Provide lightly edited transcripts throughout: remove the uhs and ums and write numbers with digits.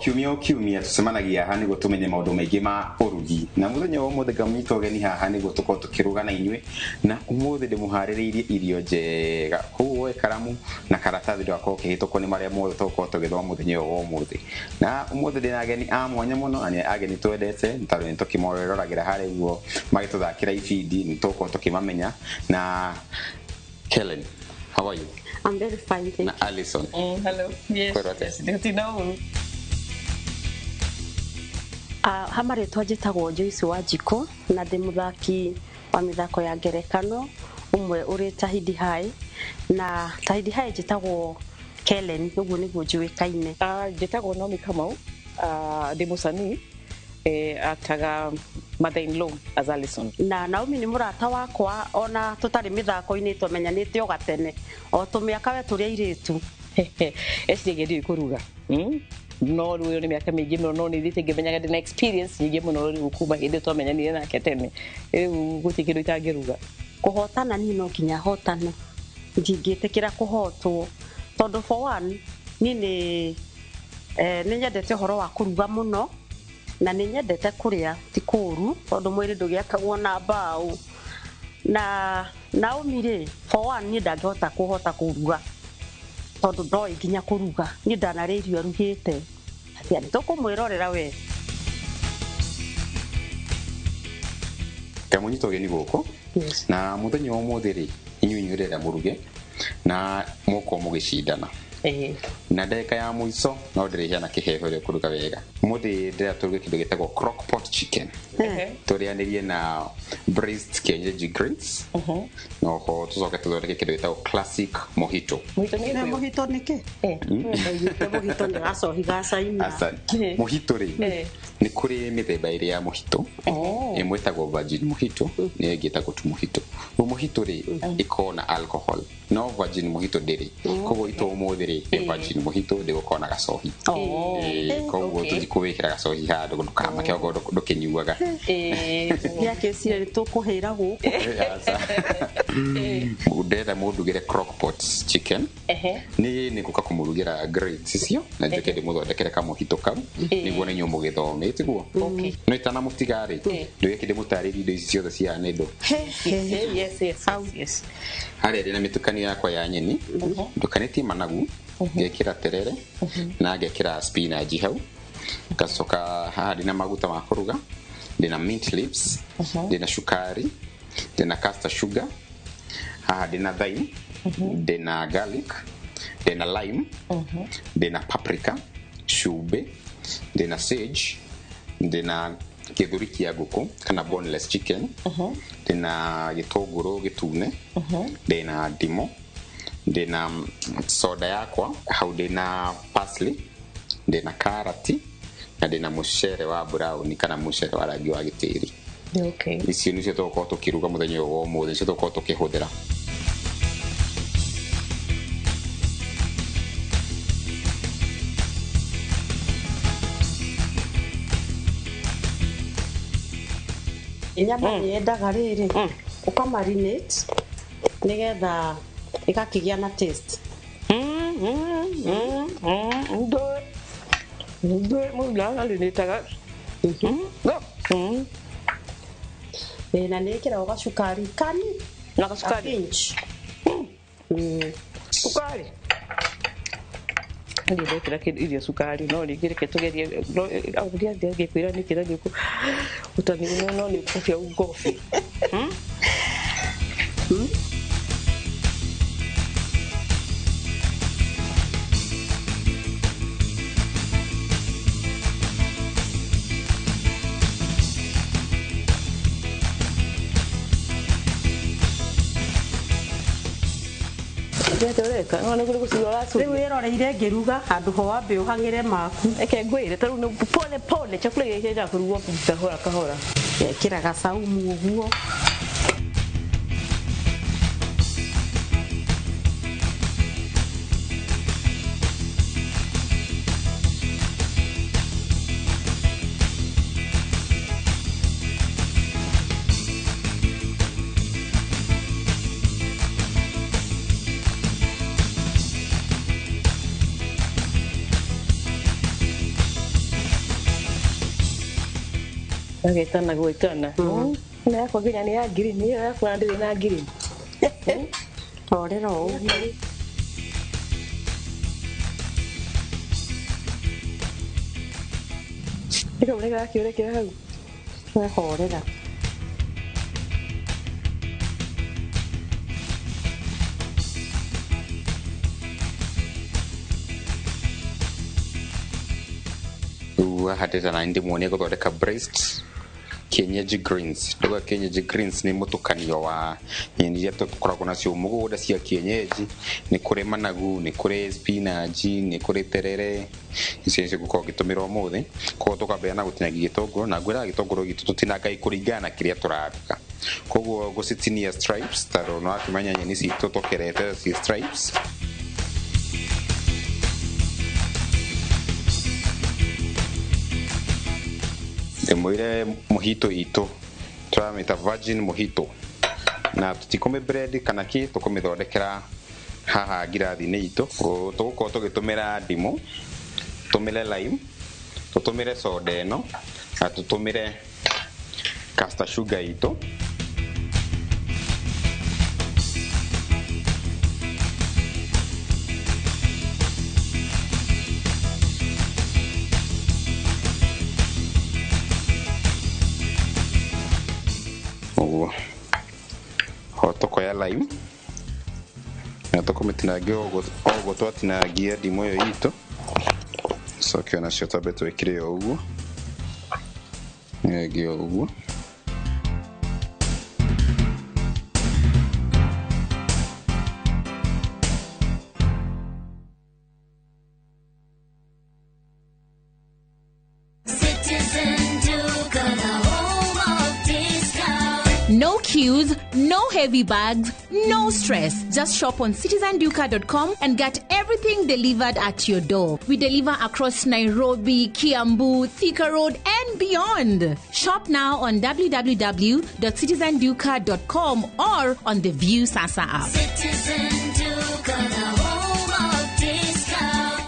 Kiumia o kiumia tucemanagia haha nĩguo tũmenye maũndũ maingĩ ma ũrugi na mũthenya wa ũmũthĩ ngamũnyita ũgeni haha nĩguo tũkorwo tũkĩruga na inyuĩ na ũmũthĩ ndĩmũharĩrĩirie irio njega koguo woe karamu na karatathi ndũgakorwo ũkĩhĩtũkwo nĩ marĩa mothe tũgũkorwo tũgĩthoma mũthenya ũyũ wa ũmũthĩ. Na ũmũthĩ ndĩna ageni a mwanya mũno na nĩ ageni twendete tondũ nĩ tũkĩmaroragĩra harĩa ũguo magĩtũthakĩra ibindi nĩ tũgũkorwo tũkĩmamenya. Na Helen, how are you? I'm very fine, thank Na Alison. Hello. Yes. Kwĩrwo atĩa? Yes. Ndĩgũtinda ũru. Ha marĩtwa njĩtagwo Joyce Wanjikũ na ndĩ mũthaki wa mĩthako ya ngerekano ũmwe ũrĩ Tahidi High, na Tahidi High njĩtagwo Kellen, ũguo nĩguo njũĩkaine. Njĩtagwo Naomi Kamau. Ndĩ mũcanii, actaga mother in law as Alison. Na Naomi nĩ mũrata wakwa ona tũtarĩ mĩthako-inĩ twamenyanĩte o gatene o tũmĩaka we tũrĩ airĩtu. Eciria ndiũĩ kũruga. No rĩu ĩyo nĩ mĩaka mĩingĩ mũno, no nĩ thiĩte ngĩmenyaga ndĩna experience nyingĩ mũno rĩu kuma hĩndĩ ĩyo twamenyanire nake tene. Rĩu gũtirĩ kĩndũ itangĩruga. Kũhotana niĩ no nginya hotane, ndingĩtĩkĩra kũhotwo tondũ for one niĩ nĩ nĩ nyendete ũhoro wa kũruga mũno na nĩ nyendete kũrĩa ti kũũru tondũ mwĩrĩ ndũgĩakagwo na mbaũ. Na Naomi rĩ, for one niĩ ndangĩhota kũhota kũruga tondũ ndoĩ nginya kũruga, niĩ ndanarĩa irio arugĩte atĩa nĩ tũkũmwĩrorera we. Ngamũnyita ũgeni gũkũ. Yes. Na mũthenya wa ũmũthĩ rĩ, inyuĩ inyuĩ ndĩrenda mũruge na mũkorwo mũgĩcindana. Na ndagĩka ya mũico no ndĩrĩheana kĩheo ũrĩa ũkũruga wega. Ũmũthĩ ndĩrenda tũruge kĩndũ gĩtagwo crock pot chicken. Tũrĩanĩrie na braised kienyeji greens. Na oho tũcoke tũthondeke kĩndũ gĩtagwo classic mojito. Mojito nĩ Na gĩkũyũ? mojito nĩ kĩ? Ndaiguĩte mojito nĩ gacohi ga China. Aca. Mojito rĩ, nĩ kũrĩ mĩthemba ĩrĩ ya mojito. Ĩmwe ĩtagwo virgin mojito, na ĩngĩ ĩtagwo tu mojito. Rĩu mojito rĩ, ĩkoragwo na alcohol, no virgin mojito ndĩrĩ. Koguo itũ ũmũthĩ rĩ, nĩ virgin mojito ndĩgũkorwo na gacohi. Koguo tũthiĩ kũwĩkĩra gacohi handũ ndũkamake okorwo ndũkĩnyuaga. Gĩakĩcire nĩ tũkũhĩra gũkũ. Aca. Ndĩrenda mũndugĩre crock pot chicken. Niĩ nĩ ngũka kũmũrugĩra grits icio na njoke ndĩmũthondekere kamũhito kau nĩguo nĩ inyuĩ mũgĩthome tiguo. No itanamũtiga rĩ, ndũgĩke ndĩmũtarĩrie indo ici ciothe cihana indo. Yes, yes, yes. Harĩa ndĩna mĩtukanio yakwa ya nyeni, ndukanĩtie managu, ngekĩra terere na ngekĩra spinach hau, ngacoka haha ndĩna maguta ma kũruga, ndĩna mint leaves, ndĩna cukari, ndĩna caster sugar, haha ndĩna thyme, ndĩna garlic, ndĩna lime, ndĩna paprika, cumbĩ, ndĩna sage, ndĩna gĩthũri kĩa ngũkũ kana boneless chicken, ndĩna gĩtũngũrũ gĩtune, ndĩna ndimũ, ndĩna soda yakwa hau, ndĩna parsley, ndĩna karati na ndĩna mũcere wa brown kana mũcere wa rangi wa gĩtĩri. Icio nĩcio tũgũkorwo tũkĩruga mũthenya ũyũ wa ũmũthĩ, nĩcio tũgũkorwo tũkĩhũthĩra. Nyama nĩ yendaga rĩrĩ ũkamarinate nĩgetha ĩgakĩgĩa na taste. Ndũĩ mũndũ arinĩtaga. Na nĩ ĩkĩragwo gacukari kani Na gacukari. A pinch. Cukari. Ndiĩ ndekĩra kĩndũ irio cukari, no rĩngĩ reke tũgerie no ngĩkwĩra nĩ kĩra nĩ ũtani no nĩ ũkũbia ngobi. Ndĩreka ũreka no nĩ gũcuria ũracuria. Rĩu wĩroreire ngĩruga handũ ho wambe ũhang'ĩre maku. Reke ngwĩre ta rĩu nĩ pole pole chakula gĩkĩ kĩendaga kũrugwo kahora kahora. Gekĩra gacaumu ũguo. Agetana gwĩtana. Na yakwa nginya nĩ ya green, ĩyo yakwa na ndĩrĩ na green. Horera o ũguo. Ĩka ũrĩa gakĩũrekera hau. Horera. Rĩu haha ndĩrona ndĩmuonie gũthondeka braised kienyeji greens. Ndauga kienyeji greens nĩ mũtukanio wa nyeni iria tũkoragwo nacio mũgũnda cia kienyeji. Nĩ kũrĩ managu, nĩ kũrĩ spinach, nĩ kũrĩ terere. Icio nĩcio ngũkorwo ngĩtũmĩra ũmũthĩ. Koguo tũkambĩrĩria na gũtinangia gĩtũngũrũ, na ngwĩraga gĩtũngũrũ gitũ tũtinangagia kũringana na kĩrĩa tũraruga. Koguo ngũcitinia stripes tondũ nĩwakĩmenya nyeni citũ tũkerete ci stripes. Ndĩmwĩre mojito itũ tũramĩta virgin mojito, na tũtikũmĩ bread kana kĩ, tũkũmĩthondekera haha ngirathi-inĩ itũ. Tũgũkorwo tũgĩtũmĩra ndimũ, tũtũmĩre lime, tũtũmĩre soda ĩno, na tũtũmĩre caster sugar itũ. Ũguo ho tũkoya lime na tũkũmĩtinangia o ũguo twatinangia ndimũ ĩyo itũ. Coke onacio twambe twĩkĩre o ũguo, ĩyo ĩngĩ o ũguo. Citizen Duka, the home of discount. No queues, no heavy bags, no stress. Just shop on citizenduka.com and get everything delivered at your door. We deliver across Nairobi, Kiambu, Thika Road, and beyond. Shop now on www.citizenduka.com or on the View Sasa app. Citizen Duka, the home of discount.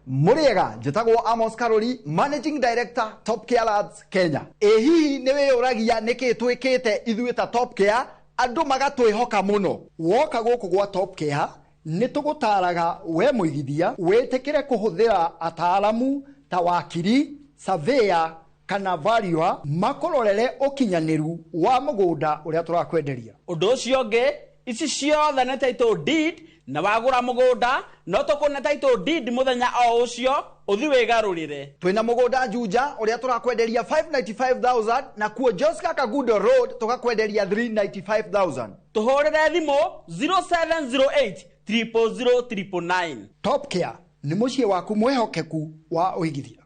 Mũrĩega, njĩtagwo Amos Karori, Managing Director, Top Care Labs Kenya. Ĩ hihi nĩ wĩyũragia nĩkĩ twĩkĩte ithuĩ ta Top Care andũ magatwĩhoka mũno? Woka gũkũ gwa Top Care nĩ tũgũtaraga we mũigithia wĩtĩkĩre kũhũthĩra ataaramu ta wakiri, surveyor kana valuer makũrorere ũkinyanĩru wa mũgũnda ũrĩa tũrakwenderia. Ũndũ ũcio ũngĩ, ici ciothe nĩ title deed, na wagũra mũgũnda no tũkũne title deed mũthenya o ũcio ũthi wĩgarũrĩre. Twĩna mũgũnda Juja ũrĩa tũrakwenderia 595,000, na kuo Joska Kagudo Road tũgakwenderia 395,000. Tũhũrĩre thimũ 0708 000 999. Top Care nĩ mũciĩ waku mwĩhokeku wa ũigithia.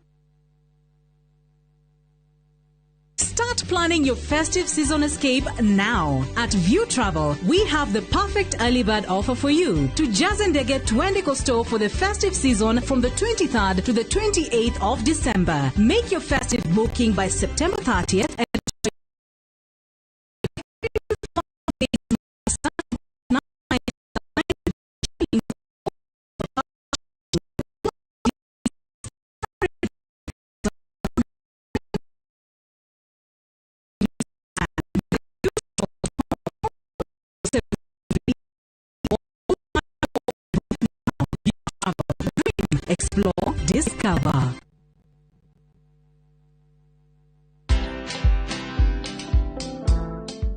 Start planning your festive season escape now. At View Travel, we have the perfect early bird offer for you. To Jazendege Twendiko store for the festive season from the 23rd to the 28th of December. Make your festive booking by September 30th and explore, discover.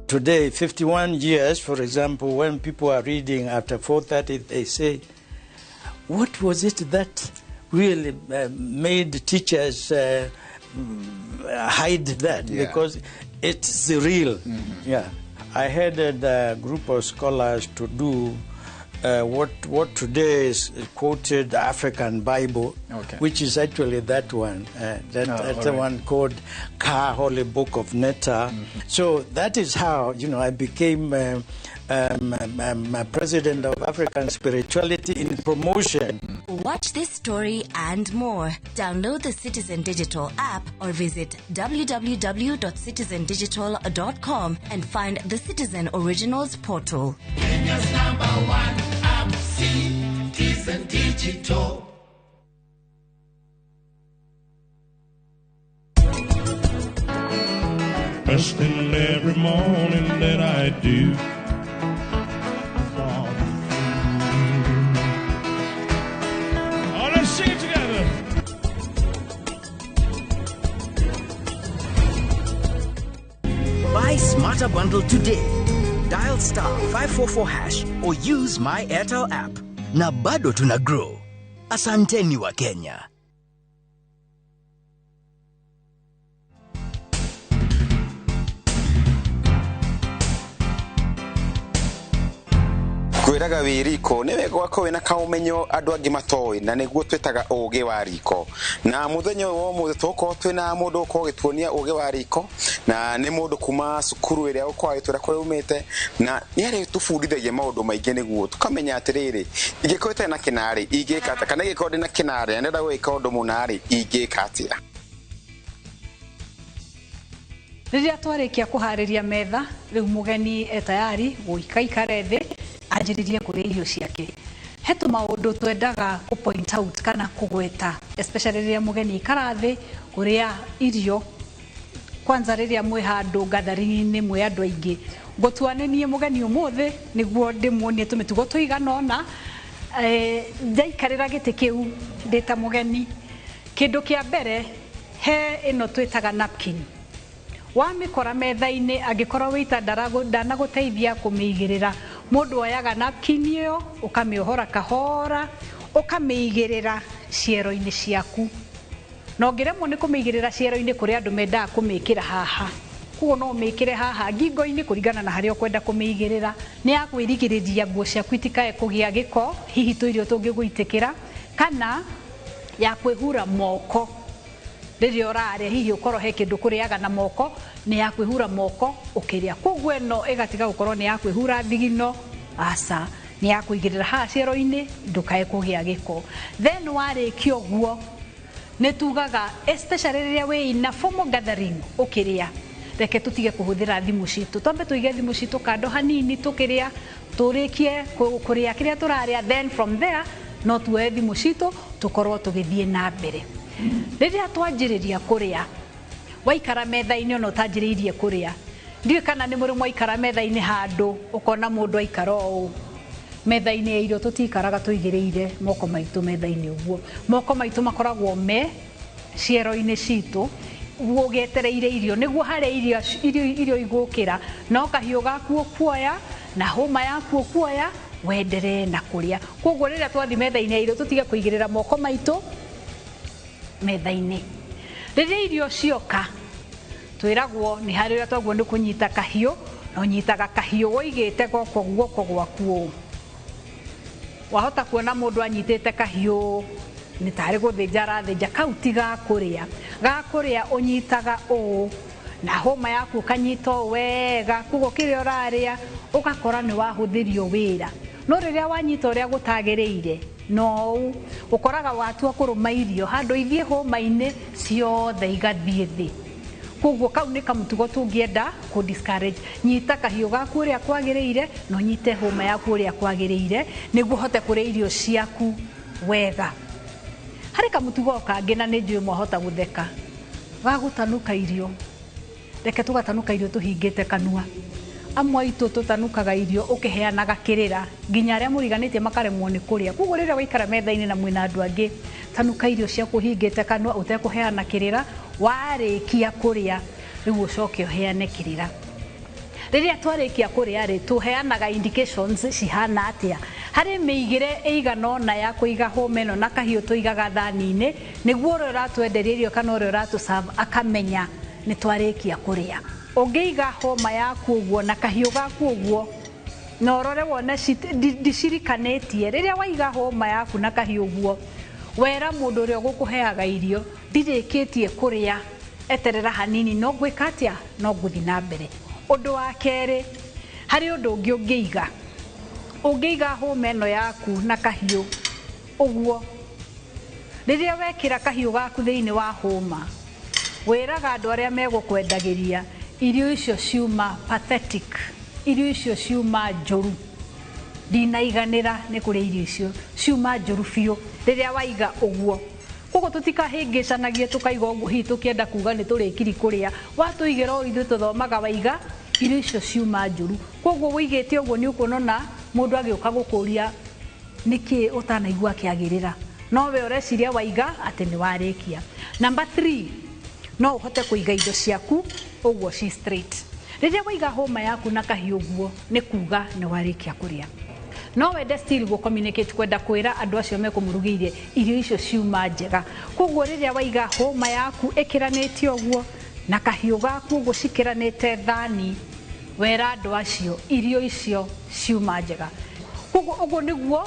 Today, 51 years, for example, when people are reading after 4:30, they say, what was it that really made teachers hide that? Because it's real. Yeah. I headed a group of scholars to do what today is quoted African Bible, which is actually that one. That's the one called Ka Holy Book of Neta. So that is how I became president of African Spirituality in Promotion. Watch this story and more. Download the Citizen Digital app or visit www.citizendigital.com and find the Citizen Originals portal. Kenya's number one app, Citizen Digital. Trusting every morning that I do. Oh, let's sing it together. Buy Smarter Bundle today. Dial star 544 hash or use my Airtel app. Na bado tuna grow. Asanteni wa Kenya. Kwĩraga wĩ riko nĩ wega ũgakorwo wĩna kaũmenyo andũ angĩ matoĩ, na nĩguo twĩtaga ũgĩ wa riko. Na mũthenya ũyũ wa ũmũthĩ tũgũkorwo twĩna mũndũ ũgũkorwo agĩtuonia ũgĩ wa riko, na nĩ mũndũ kuma cukuru ĩrĩa ũkorwo agĩtwĩra kũrĩa umĩte, na nĩ arĩtũbundithagia maũndũ maingĩ nĩguo tũkamenya atĩrĩrĩ, ingĩkorwo itarĩ na kĩnarĩ ingĩka atĩa, kana ingĩkorwo ndĩna kĩnarĩ na ndĩrenda gwĩka ũndũ mũna-rĩ, ingĩka atĩa. Rĩrĩa twarĩkia kũharĩria metha, rĩu mũgeni e tayari gũikaikare thĩ anjĩrĩrie kũrĩa irio ciake. He tũmaũndũ twendaga kũ point out kana kũgweta, especially rĩrĩa mũgeni aikara thĩ kũrĩa irio. Kwanza rĩrĩa mwĩ handũ gathering-inĩ mwĩ andũ aingĩ, ngũtua nĩ niĩ mũgeni ũmũthĩ nĩguo ndĩmuonie tũmĩtugo tũigana ũna. Ndaikarĩra gĩtĩ kĩu ndĩ ta mũgeni, kĩndũ kĩa mbere he ĩno twĩtaga napkin. Wamĩkora metha-inĩ, angĩkorwo wĩita ndanagũteithia kũmĩigĩrĩra, mũndũ oyaga napkin ĩyo ũkamĩohora kahora ũkamĩigĩrĩra ciero-inĩ ciaku. Na ũngĩremwo nĩ kũmĩigĩrĩra ciero-inĩ, kũrĩ andũ mendaga kũmĩkĩra haha, koguo no ũmĩkĩre haha ngingo-inĩ kũringana na harĩa ũkwenda kũmĩigĩrĩra. Nĩ ya kwĩrigĩrĩria nguo ciaku itikae kũgĩa gĩko, hihi tũirio tũngĩgũitĩkĩra, kana ya kwĩhura moko rĩrĩa ũrarĩa, hihi ũkorwo he kĩndũ kũrĩaga na moko, nĩ ya kwĩhura moko ũkĩrĩa. Koguo ĩno ĩgatiga gũkorwo nĩ ya kwĩhura thigino, aca, nĩ ya kũigĩrĩra haha ciero-inĩ ndũkae kũgĩa gĩko. Then warĩkia ũguo, nĩ tugaga especially rĩrĩa wĩ in a formal gathering ũkĩrĩa, reke tũtige kũhũthĩra thimũ citũ, twambe tũige thimũ citũ kando hanini tũkĩrĩa, tũrĩkie kũrĩa kĩrĩa tũrarĩa, then from there no tuoe thimũ citũ tũkorwo tũgĩthiĩ na mbere. Rĩrĩa twanjĩrĩria kũrĩa, waikara metha-inĩ ona ũtanjĩrĩirie kũrĩa, ndiũĩ kana nĩ mũrĩ mwaikara metha-inĩ handũ ũkona mũndũ aikara ũũ metha-inĩ ya irio, tũtikaraga tũigĩrĩire moko maitũ metha-inĩ ũguo. Moko maitũ makoragwo me ciero-inĩ citũ ũgĩetereire irio, nĩguo harĩa irio igũkĩra, no kahiũ gaku ũkuoya na hũma yaku ũkuoya wenderee na kũrĩa. Koguo rĩrĩa twathiĩ metha-inĩ ya irio tũtige kũigĩrĩra moko maitũ metha-inĩ. Rĩrĩa irio cioka, twĩragwo nĩ harĩ ũrĩa twaguo nĩ kũnyita kahiũ, na ũnyitaga kahiũ ũigĩte guoko gwaku ũũ. Wahota kuona mũndũ anyitĩte kahiũ nĩ tarĩ gũthĩnja arathĩnja, kau ti ga kũrĩa. Ga kũrĩa ũnyitaga ũũ na hũma yaku ũkanyita ũũ wega, koguo kĩrĩa ũrarĩa ũgakora nĩ wahũthĩrio wĩra. No rĩrĩa wanyita ũrĩa gũtagĩrĩire, no ũũ ũkoraga watua kũrũma irio handũ ithiĩ hũma-inĩ ciothe igathiĩ thĩ. Koguo kau nĩ kamũtugo tũngĩenda kũ discourage. Nyita kahiũ gaku ũrĩa kwagĩrĩire na ũnyite hũma yaku ũrĩa kwagĩrĩire nĩguo ũhote kũrĩa irio ciaku wega. Harĩ kamũtugo kangĩ na nĩ njũĩ mwahota gũtheka, ga gũtanuka irio. Reke tũgatanuka irio tũhingĩte kanua. Amwe aitũ tũtanukaga irio ũkĩheanaga kĩrĩra nginya arĩa mũriganĩtie makaremwo nĩ kũrĩa. Koguo rĩrĩa waikara metha-inĩ na mwĩna andũ angĩ, tanuka irio ciaku ũhingĩte kanua ũtekũheana kĩrĩra. Warĩkia kũrĩa rĩu ũcoke ũheane kĩrĩra. Rĩrĩa twarĩkia kũrĩa rĩ, tũheanaga indications cihana atĩa. Harĩ mĩigĩre ĩigana ũna ya kũiga hũma ĩno na kahiũ tũigaga thani-inĩ, nĩguo ũrĩa ũratwenderia irio kana ũrĩa ũratũ-serve akamenya nĩ twarĩkia kũrĩa. Ũngĩiga hũma yaku ũguo na kahiũ gaku ũguo, na ũrore wone ndicirikanĩtie. Rĩrĩa waiga hũma yaku na kahiũ ũguo, wera mũndũ ũrĩa ũgũkũheaga irio, ndirĩkĩtie kũrĩa, eterera hanini, no ngwĩka atĩa, no ngũthiĩ na mbere. Ũndũ wa kerĩ, harĩ ũndũ ũngĩ ũngĩiga. Ũngĩiga hũma ĩno yaku na kahiũ ũguo, rĩrĩa wekĩra kahiũ gaku thĩinĩ wa hũma, wĩraga andũ arĩa megũkwendagĩria irio icio ciuma pathetic, irio icio ciuma njũru, ndinaiganĩra nĩ kũrĩa irio icio ciuma njũru biũ. Rĩrĩa waiga ũguo, Koguo tũtikahĩngĩcanagie tũkaiga ũguo hihi tũkĩenda kuga nĩ tũrĩkiri kũrĩa. Watũigĩra ũũ ithuĩ tũthomaga waiga irio icio ciuma njũru. Koguo wũigĩte ũguo nĩ ũkuona ona mũndũ agĩũka gũkũria nĩkĩ ũtanaigua akĩagĩrĩra. No we ũreciria waiga atĩ nĩ warĩkia. Number 3, no ũhote kũiga indo ciaku ũguo ci straight. Rĩrĩa waiga hũma yaku na kahiũ ũguo nĩ kuga nĩ warĩkia kũrĩa. No wende still gũ communicate kwenda kwĩra andũ acio mekũmũrugĩire irio icio ciuma njega. Koguo rĩrĩa waiga hũma yaku ĩkĩranĩtie ũguo na kahiũ gaku ũguo cikĩranĩte thani, wera andũ acio irio icio ciuma njega. Koguo ũguo nĩguo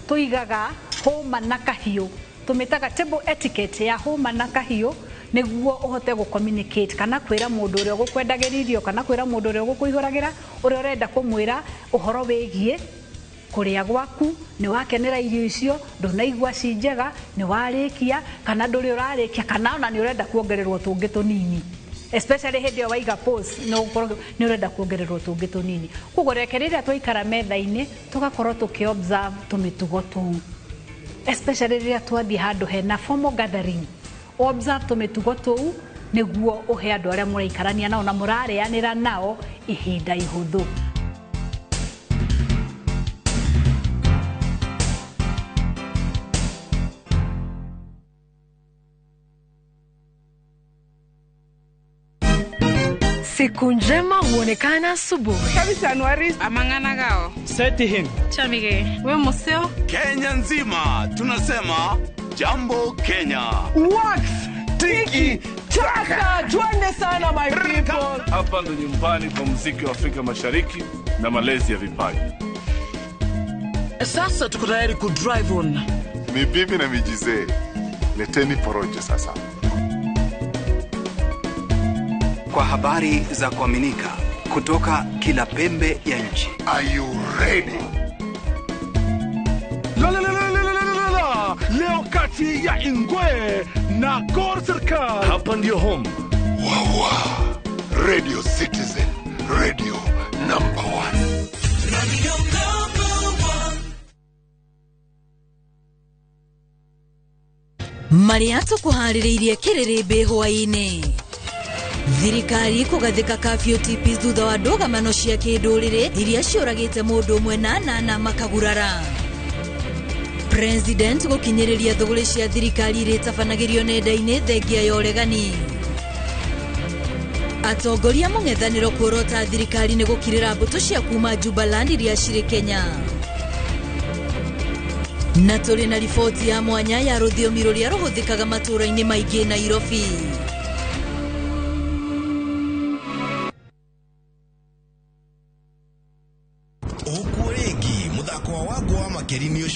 tũigaga hũma na kahiũ. Tũmĩtaga table etiquette ya hũma na kahiũ nĩguo ũhote gũ communicate kana kwĩra mũndũ ũrĩa ũgũkwendagĩria irio kana kwĩra mũndũ ũrĩa ũgũkũihũragĩra ũrĩa ũrenda kũmwĩra ũhoro wĩgiĩ kũrĩa gwaku, nĩ wakenera irio icio, ndũnaigua ci njega, nĩ warĩkia kana ndũrĩ ũrarĩkia kana ona nĩ ũrenda kuongererwo tũngĩ tũnini. Especially hĩndĩ ĩyo waiga pause nĩ ũrenda kuongererwo tũngĩ tũnini. Koguo reke rĩrĩa twaikara metha-inĩ tũgakorwo tũkĩ observe tũmĩtugo tũu. Especially rĩrĩa twathiĩ handũ hena formal gathering, observe tũmĩtugo tũu nĩguo ũhe andũ arĩa mũraikarania nao na mũrarĩanĩra nao ihinda ihũthũ. Siku njema huonekana asubuhi. Amang'ana Seti him. Chamige. We museo. Kenya nzima tunasema jambo Kenya. Wax tiki taka. Twende sana my people. Hapa ndo nyumbani kwa muziki wa Afrika Mashariki na malezi ya vipaji. Sasa tuko tayari ku drive on. Ni bibi na mijizee. Leteni porojo sasa. Kwa habari za kuaminika kutoka kila pembe ya nchi. Are you ready? La la la la la la la. Leo kati ya Ingwe na Gor Serikali. Hapa ndio home. Wawa. Radio Citizen, radio number 1. Radio number 1. Maria tukuharĩrĩirie kĩrĩrĩmbĩ hwaĩ-inĩ. Thirikari kũgathĩka kafyu TP thutha wa ndũgamano cia kĩndũrĩrĩ iria ciũragĩte mũndũ ũmwe na anana makagurara. President gũkinyĩrĩria thũgũrĩ cia thirikari iria itabanagĩrio nenda-inĩ thengia ya ũregani. Atongoria mũng'ethanĩro kuorota thirikari nĩ gũkirĩra mbũtũ cia kuma Jubaland iria cirĩ Kenya. Na tũrĩ na riboti ya mwanya ya rũthiomi rũrĩa rũhũthĩkaga matũũra-inĩ maingĩ Nairobi.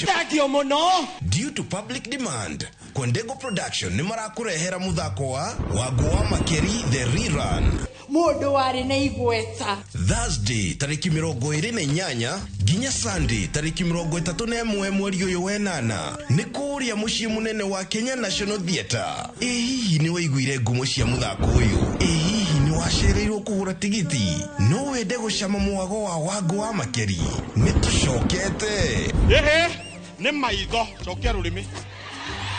Thank you muno. Due to public demand, Kwendego Production nĩ marakurehera muthako wa Wangũ wa Makeri The Rerun. Mũndũ warĩ na igweta. Thursday tarĩki 28 nginya Sunday tarĩki 31 mweri ũyũ wenana nĩ kũrĩa mũciĩ mũnene wa Kenya National Theatre. Ĩ hihi nĩ waiguire ngumo cia muthako ũyũ? Ĩ hihi nĩ wacereirwo kũgũra tigiti? No wende gũcama mwago wa Wangũ wa Makeri? Nĩ tũcokete. Ehe, nĩ maitho, cokia rũrĩmĩ.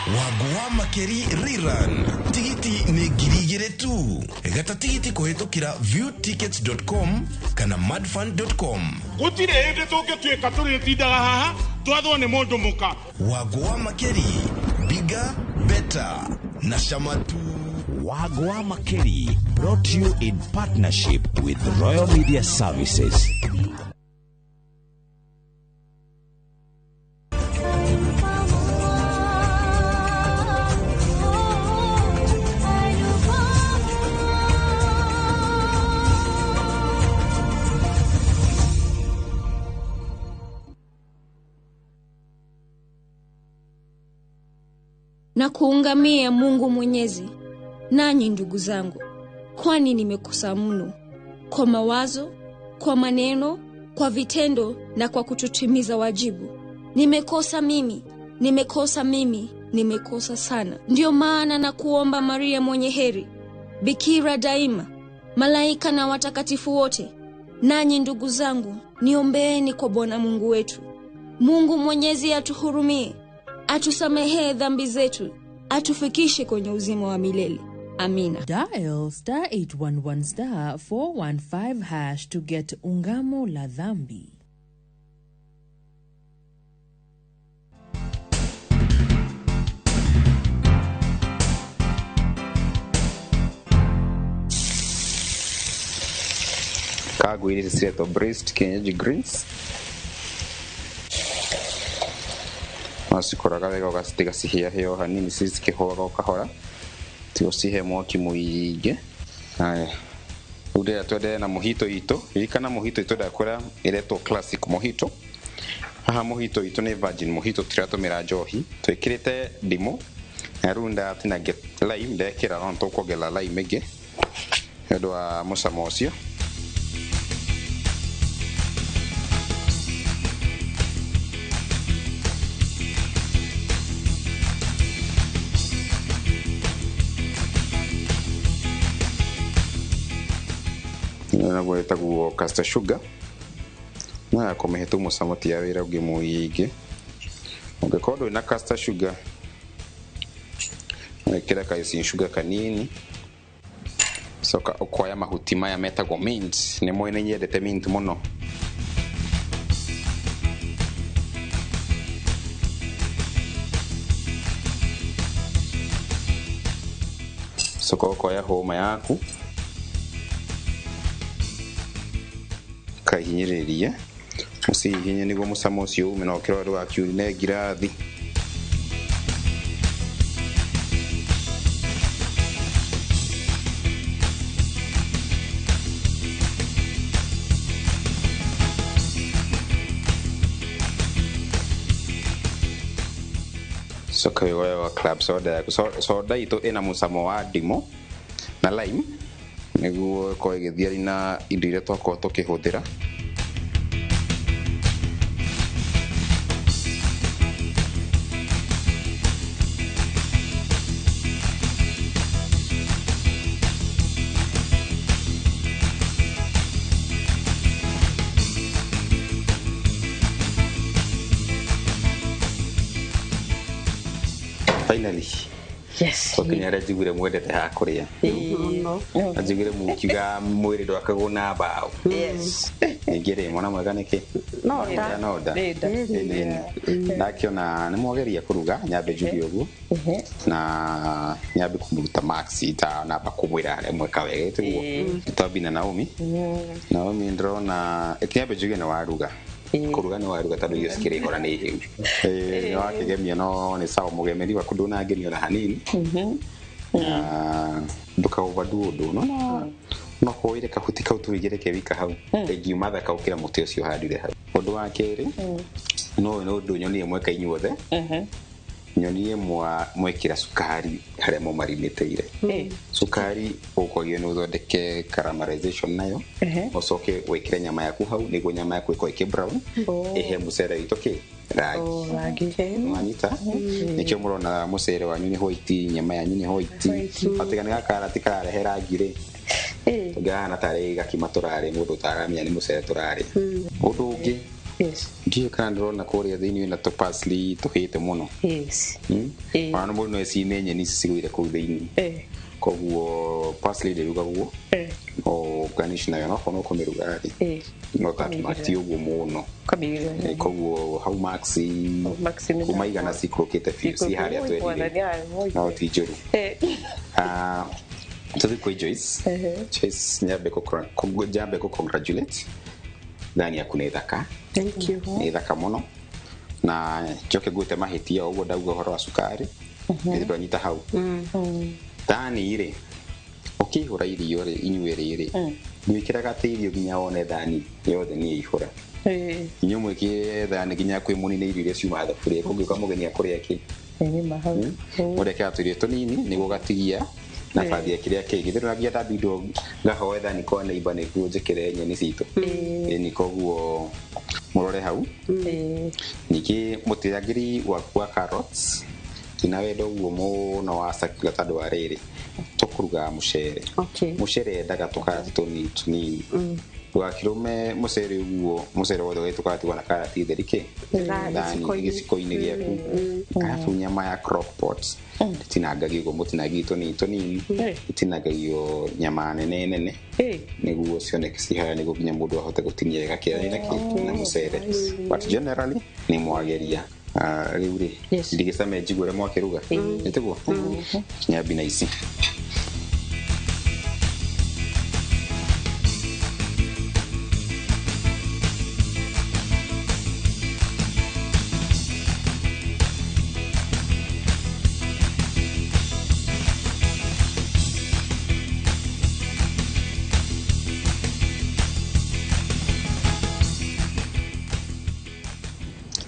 Wangũ wa Makeri Rerun. Tigiti nĩ 2,000 tu. Gata tigiti kũhĩtũkĩra viewtickets.com kana madfund.com. Gũtirĩ hĩndĩ tũngĩtuĩka tũrĩtindaga haha twathwo nĩ mũndũ mũka. Wangũ wa Makeri, bigger, better na chama tu. Wangũ wa Makeri brought to you in partnership with Royal Media Services. Na kuungamia Mungu Mwenyezi, nanyi ndugu zangu, kwani nimekosa mno kwa mawazo, kwa maneno, kwa vitendo na kwa kutotimiza wajibu. Nimekosa mimi, nimekosa mimi, nimekosa sana. Ndiyo maana na kuomba Maria mwenye heri, Bikira daima, malaika na watakatifu wote, nanyi ndugu zangu, niombeeni kwa Bwana Mungu wetu. Mungu Mwenyezi atuhurumie, atusamehee dhambi zetu, atufikishe kwenye uzima wa milele. Amina. Dial star 811 star 415 hash to get Ungamo la Dhambi. Kagu ici ciretwo braised kienyeji greens. Wacikoraga wega ũgacitiga cihĩahĩe o hanini cikĩhũaga o kahora, ti ũcihe mwaki mũingĩ. Haya, rĩu ndĩrenda twenderee na mojito itũ. Ririkana mojito itũ ndakwĩra ĩretwo classic mojito. Haha mojito itũ nĩ virgin mojito, tũtiratũmĩra njohi. Twĩkĩrĩte ndimũ na rĩu ndatinangia lime, ndekĩra no nĩtũkuongerera lime ĩngĩ nĩ ũndũ wa mũcamo ũcio. Naguo ĩtagwo caster sugar no ya kũmĩhe tu mũcamo, ti ya wĩra ũngĩ mũingĩ. Ũngĩkorwo ndũrĩ na caster sugar, wĩkĩre ka icing sugar kanini. Coka ũkoya mahuti maya metagwo mint. Nĩ moĩ nĩ nyendete mint mũno. Coka ũkoya hũma yaku kahinyĩrĩrie, ũcihihinye nĩguo mũcamo ũcio ume na ũkĩrora ndũgakiune ngirathi. Coka wĩoe wa club soda yaku. Soda itũ ĩna mũcamo wa ndimũ na lime nĩguo ĩkorwo ĩgĩthiĩ na indo iria twakorwo tũkĩhũthĩra. Finally. Yes. Twakinya harĩa njiguire mwendete ha kũrĩa. Njiguire mũkiuga mwĩrĩ ndwakagwo na mbaũ. Yes. Ningĩ rĩ, mwana mwega nĩkĩ? No nda. No nda. Ndakiona nĩ mwageria kũruga, nyambe njuge ũguo. Na nyambe kũmũruta marks itanamba kũmwĩra harĩa mweka wega tiguo. Twambi na Naomi. Naomi ndĩrona nyambe njuge nĩ waruga. Kũruga nĩ waruga tondũ irio cikĩrĩ hora nĩ hĩu. Nĩ wakĩgemia no nĩ sawa, mũgemeri waku ndũnangemia ona hanini. Ndũka overdo ũndũ no no kũire kahuti kau tũigĩre ke wika hau ĩngiuma thaka ũkĩra mũtĩ ũcio ũhandire hau. Ũndũ wa kerĩ no nĩ ũndũ nyonire mweka inyuothe, nyonire mwekĩra cukari harĩa mũmarinĩtĩire. Cukari ũkwagio nĩ ũthondeke caramelization nayo, ũcoke wĩkĩre nyama yaku hau nĩguo nyama yaku ĩkorwo ĩkĩ brown, ĩhe mũcere witũ kĩ rangi. Nĩwanyita? Nĩkĩo mũrona mũcere wanyu nĩ white, nyama yanyu nĩ white. Atiga nĩ gakarati kararehe rangi rĩ, tũngĩhana tarĩ gakima tũrarĩ mũndũ ũtaramenya nĩ mũcere tũrarĩ. Ũndũ ũngĩ ndiũĩ kana ndĩrona kũrĩa thĩinĩ wĩna tũ parsley tũhĩte mũno. Ona mũndũ no ecine nyeni ici cigũire kũu thĩinĩ. Koguo parsley ndĩrugagwo, o garnish nayo no korwo no kũmĩruga rĩ, no that much ti ũguo mũno. Koguo hau max kuma igana cikũrũkĩte biũ ci harĩa twendire, no ti njũru. Tũthiĩ kwĩ Joyce. Joyce, nyambe kũ congratulate thani yaku nĩ thaka. Thank you. Nĩ thaka mũno na njoke ngwĩte mahĩtia ũguo ndauga ũhoro wa cukari nĩ ndwanyita hau. Thani rĩ, ũkĩihũra irio rĩ, inyuĩ rĩ, mwĩkĩraga atĩ irio nginya wone thani yothe nĩ ĩihũra. Inyuĩ mwĩkĩre thani nginya kwĩ mũnine irio iria ciuma thaburia, kũngĩũka mũgeni akũrĩa kĩ? Mũrekĩra tũirio tũnini nĩguo ũgatigia nabathi ya kĩrĩa kĩngĩ. Ndĩrona nginya ndambindwo ngahoe thani kwa neighbor nĩguo njĩkĩre nyeni citũ. Ĩni koguo mũrore hau. Ningĩ mũtirangĩri waku wa carrots ndina wendo ũguo mũno wa circular tondũ wa rĩrĩ tũkũruga mũcere. Mũcere endaga tũkarati tũnini tũnini. Ndũgakĩrũme mũcere ũguo, mũcere wothe ũgagĩtuĩka na karati theri kĩ thani gĩciko-inĩ gĩaku. Arabu nyama ya crock pot ĩtinangagio ũguo, mũtinangio tũnini tũnini, ĩtinangagio nyama nene nene nĩguo cioneke cihaya, nĩguo nginya mũndũ ahote gũtinia wega kĩarĩ na kĩ na mũcere. But generally nĩ mwageria. Rĩu rĩ ndigĩcame njigue ũrĩa mwakĩruga, nĩtiguo nyambi na ici.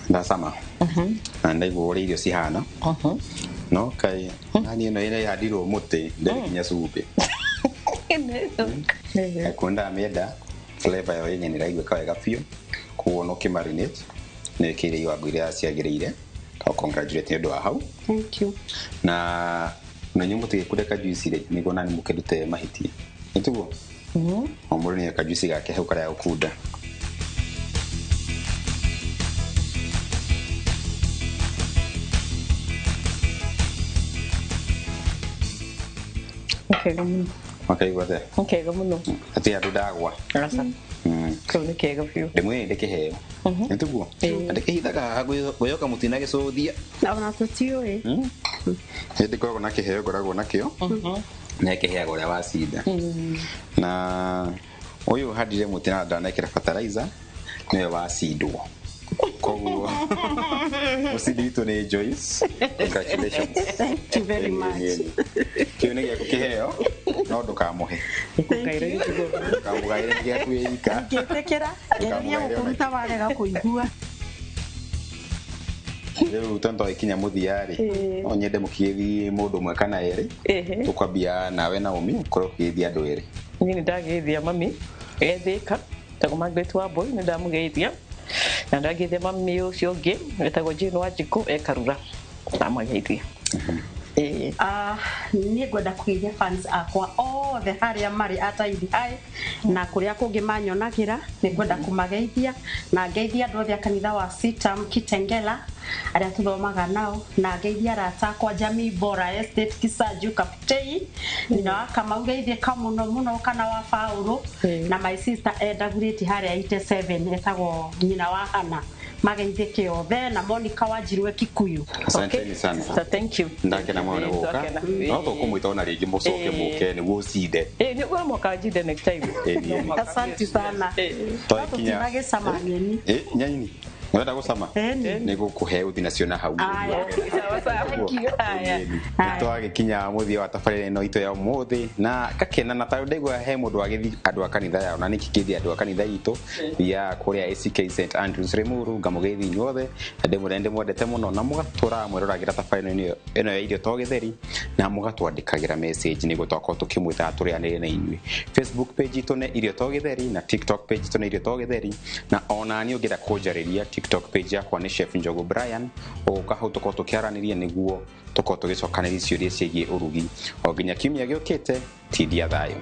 Ndacama na ndaigua ũrĩa irio cihana, no kai nani ĩno ĩrĩa ĩhandirwo mũtĩ ndĩrĩ nginya cumbĩ. Kuo ndamĩenda flavor yayo yenyewe nĩraiguĩka wega biũ, koguo no ũkĩmarinate nĩ wĩkĩire iwango iria ciagĩrĩire. Congratulate nĩ ũndũ wa hau. Thank you. Na inyuĩ mũtigĩkunde kajuici rĩ, nĩguo nani mũkĩrute mahĩtia, nĩtiguo o mũndũ nĩ kajuici gake hau karĩa gũkunda. Kega mũno. Makaigua atĩa? Nĩ kega mũno. Atĩ andũ ndagwa. Aca. Kau nĩ kega biũ. Ndĩmwĩre ndĩkĩheo, nĩtiguo ndĩkĩhithaga haha ngwĩhoka mũtinagĩcũthia. Ona tũtiũĩ. Hĩndĩ ngoragwo na kĩheo ngoragwo nakĩo na ĩkĩheaga ũrĩa wacinda. Na ũyũ handire mũtĩ na ndanekĩra fertilizer nĩwe wacindwo, koguo mũcindi witũ nĩ Joyce. Congratulations. Thank you very much. Kĩu nĩ gĩaku kĩheo, no ndũkamũhe, ndũkamũgaĩre, nĩ gĩaku wĩ ika. Ngĩtĩkĩra ngeria gũkũruta warega kũigua. Rĩu tondũ twagĩkinya mũthia rĩ, no nyende mũkĩgĩthiĩ mũndũ ũmwe kana erĩ. Tũkwambia nawe Naomi, ũkorwo ũkĩgĩthia andũ erĩ. Niĩ nĩ ndageithia mami ethĩka etagwo Margaret Wambui, nĩ ndamũgeithia, na ndageithia mami ũcio ũngĩ etagwo Jane Wanjikũ ekarura, ndamageithia. Niĩ ngwenda kũgeithia fans akwa othe harĩa marĩ ataithi hai na kũrĩa kũngĩ manyonagĩra, nĩ ngwenda kũmageithia, na ngeithia andũ othe a kanitha wa Sitam Kitengela arĩa tũthomaga nao, na ngeithia arata akwa Jamii Bora Estate Kisaju Kaptei, nyina wa Kamau geithĩka mũno mũno kana wa Paũlũ, na my sister Enda Gurĩti harĩa 87 etagwo nyina wa Hana, mageithĩke othe, na Monica Wanjiru e Kikuyu. Asanteni sana. Sister, thank you. Ndakena mũno nĩ gũka. No tũkũmwĩta ona rĩngĩ mũcoke mũke nĩguo ũcinde. Nĩ ũguo mwaka njinde next time. Asante sana. Twakinya Tũtinagĩcama nyeni. Nyaini ũrenda gũcama nĩ gũkũhe ũthi nacio na hau. Nĩtwagĩkinya mũthia wa tabarĩra ĩno itũ ya ũmũthĩ, na ngakena na tondũ ndaigua he mũndũ wagĩthiĩ andũ a kanitha yao, na nĩkĩ kĩthiĩ andũ a kanitha itũ thiaga kũrĩa ACK St Andrews Limuru, ngamũgeithia inyuothe na ndĩmwĩre ndĩmwendete mũno, na mũgatũraga mwĩroragĩra tabarĩra ĩno ya irio to gĩtheri, na mũgatwandĩkagĩra message nĩguo twakorwo tũkĩmwĩtaga tũrĩanĩre na inyuĩ. Facebook page itũ nĩ irio to gĩtheri, na TikTok page itũ nĩ irio to gĩtheri, na ona niĩ ũngĩenda kũnjarĩria TikTok page yakwa nĩ Chef Njogu Brian, ũgũka hau tũkorwo tũkĩaranĩria nĩguo tũkorwo tũgĩcokanĩria ciũria ciĩgiĩ ũrugi. O nginya kiumia gĩũkĩte, tindia thayũ.